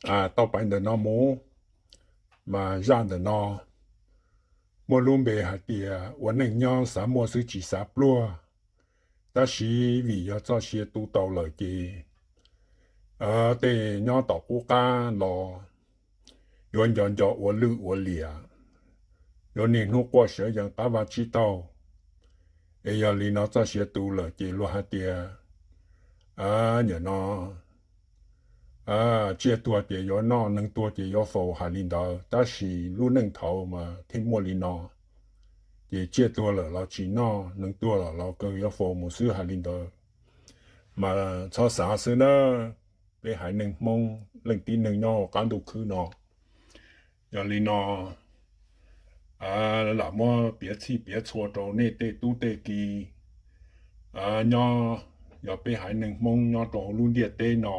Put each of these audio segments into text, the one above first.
tau pais ntawm no mus, mas zaj ntawm no muaj lub npe hais tias ua neej nyob xav muaj xwb tsis xav pluag. Tab sis vim yog txoj sia tu tau lawm ces tej nyob tom qub qab los yuav nco nco ua lwj ua liam, yuav niaj hnub quaj sawv yees qab vaj tsib taug. Es yog li no txoj sia tu lawm ces luag hais tias, nim no tsiaj tuag ces yuav noj, neeg tuag ces yuav faus hais li ntawd, tab sis lub neej thaud mas thiaj muaj li no. Ces tsiaj tuag lawm los tsis noj, neeg tuag lawm los kawg yuav faus mus xwb hais li ntawd. Mas txhob xav xwb na, peb haiv neeg Hmoob leej tib neeg nyob hauv qab ntuj khwb no. Yog li no lam muab piav txhij piav txhua rau nej tej tub tej ki nyob, yog peb haiv neeg Hmoob nyob rau hauv lub ntiaj teb no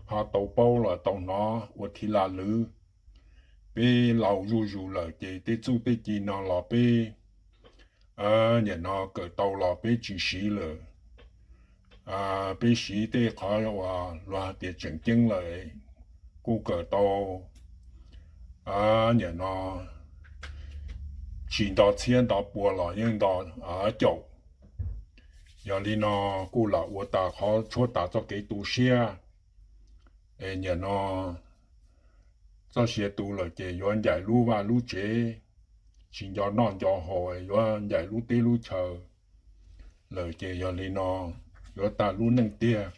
ho tau paub los tau hnov ua thiv la lwv. Peb laus zuj zus lawm ces tej txuj tej ci no los peb nim no kawm tau los peb tsis siv lawm. Peb siv tej qhov uas luag hais tias tseem ceeb lawm, kuj kawm tau nim no tsis nto txhiab nto pua los yeej nto caum. Yog li no kuj lam ua tas qhov tshuab tas txoj kev tu siab. Es nim no txoj sia tu lawm ces yuav ncaim lub vaj lub tsev, tsis nco noj nco haus, yuav ncaim lub teb lub chaw lawm ces yog li no yuav tag lub neej tiag.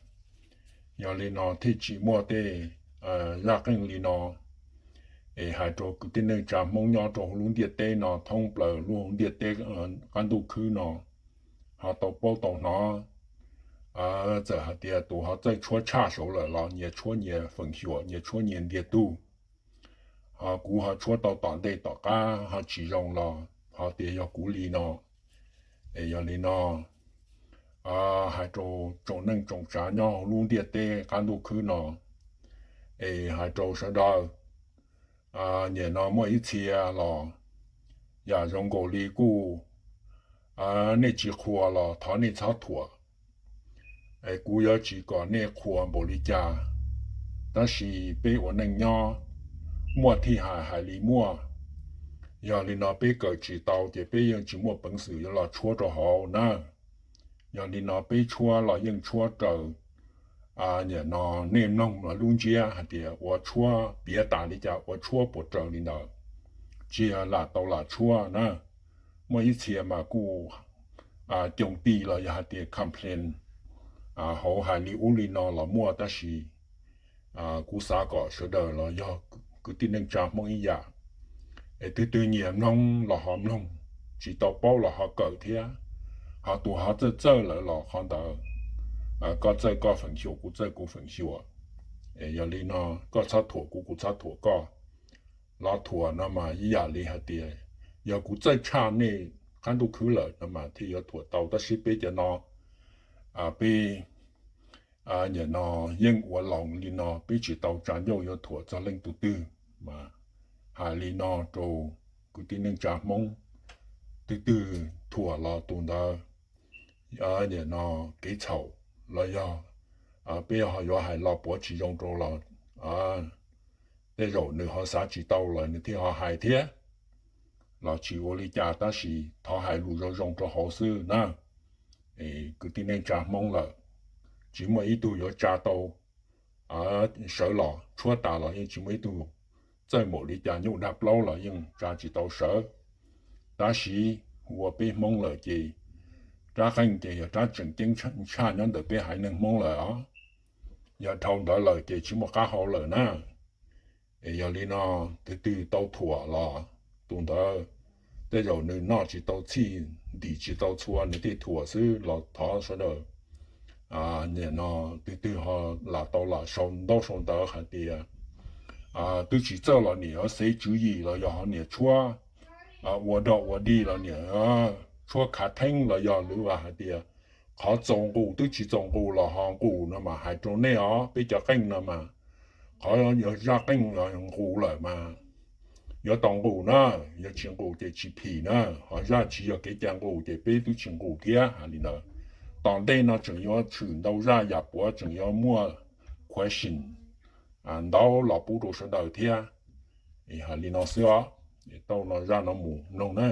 Yog li no thiaj tsis muaj tej zaj qeej li no. Es hais rau kwv tij neej tsa Hmoob nyob rau hauv lub ntiaj teb no, thoob plaws lub ntiaj teb qab ntuj khwb no ho tau paub tau hnov. Txawm hais tias tus ho txawj tshuab tshaj saud lawm los nyias tshuab nyias feem xyuam, nyias tshuab nyias ntiag tug. Ho kuv ho tshuab tau tom ntej tom qab ho tsis zoo los ho tias yog kuv li no. Es yog li no hais rau tsoom neej tsoom tsav nyob hauv lub ntiaj teb qab ntuj khwb no, es hais rau sawv daws, nim no muaj ib txhia los yam zoo nkaus li kuj nej tsis qhuas los thov nej txhob thuam. Es kuv yuav tsis kom nej qhuas npaum li cas, tab sis peb ua neej nyob muaj thij hais hais li muaj. Yog li no peb kawm tsis tau ces peb yeej tsis muaj peev xwm yuav los tshuab rau hauv na. Yog li no peb tshuab los yeej tshuab raws nim no nej mloog lub ntsiab hais tias ua tshuab piav tas li cas ua tshuab puas raws li ntawd, tsis yog lam tau lam tshuab na. Muaj ib txhia mas kuj coo ti los yog hais tias complain hauv hais li ub li no los muaj, tab sis kuv xav kom sawv daws los yog kwv tij neej tsa Hmoob ib yam, es twg twg nyiam mloog los ho mloog, tsis tau paub los ho kawm thiab. Ho tus ho txawj txawj lawm los qhov ntawd, koj txawj koj feem xyuam, kuv txawj kuv feem xyuam. Yog li no koj txhob thuam kuv, kuv txhob thuam koj. Los thuam no mas ib yam li hais tias yog kuv txawj tshaj nej qab ntuj khwb lawm no mas thiaj yuav thuam tau, tab sis peb cov no peb nim no yeej ua laus li no, peb tsis tau tsa ncauj yuav thuam txog leej tus twg. Mas hais li no rau kwv tij neej tsa Hmoob, tus twg thuam los tus ntawd nim no kev txhaum los yog peb ho yuav hais lo puav tsis zoo rau los tej zaum nws ho xav tsis tau los nws thiaj ho hais thiab. Los tsis ua li cas, tab sis thov hais lus zoo zoo rau hauv xwb na. Kwv tij neej tsa Hmoob lawm, tsis muaj ib tug yuav tsa tau sawv los tshuab tas los yeej tsis muaj ib tug, txawj npaum li cas nyuj dag plaub los yeej tsa tsis tau sawv. Tab sis ua peb Hmoob lawm ces rab qeej ces yog rab tseem ceeb tshaj nyob ntawm peb haiv neeg Hmoob lawm os. Yog dhau ntawd lawm ces tsis muaj qab hau lawm na. Es yog li no, tus twg tau thuam los tus ntawd tej zaum nws noj tsis tau txhij, ntim tsis tau txhua nws thiaj thuam xwb los thov sawv daws nim no tus twg ho lam tau lam sau ntaub sau ntawv hais tias twb tsis txawj los niam yuav xev tswv yim los yog ho niam tshuab ua dog ua dig los niam tshuab khav theeb los yog lwm vas hais tias qhov txaus nqus twb tsis txaus nqus los ho nqus no mas hais rau nej os, peb cov qeej no mas qhov yog zaj qeej nqus lawm mas yuav tau nqus na, yog tsis nqus ces tsis phim na, ho zaj tsis yog kev cai nqus ces peb twb tsis nqus thiab hais li ntawd. Tom ntej no tseem yuav tshwm ntau zaj yam puav tseem yuav muaj question ntau los pub rau sawv daws thiab. Hais li no xwb os, tau no zaj no mus mloog na.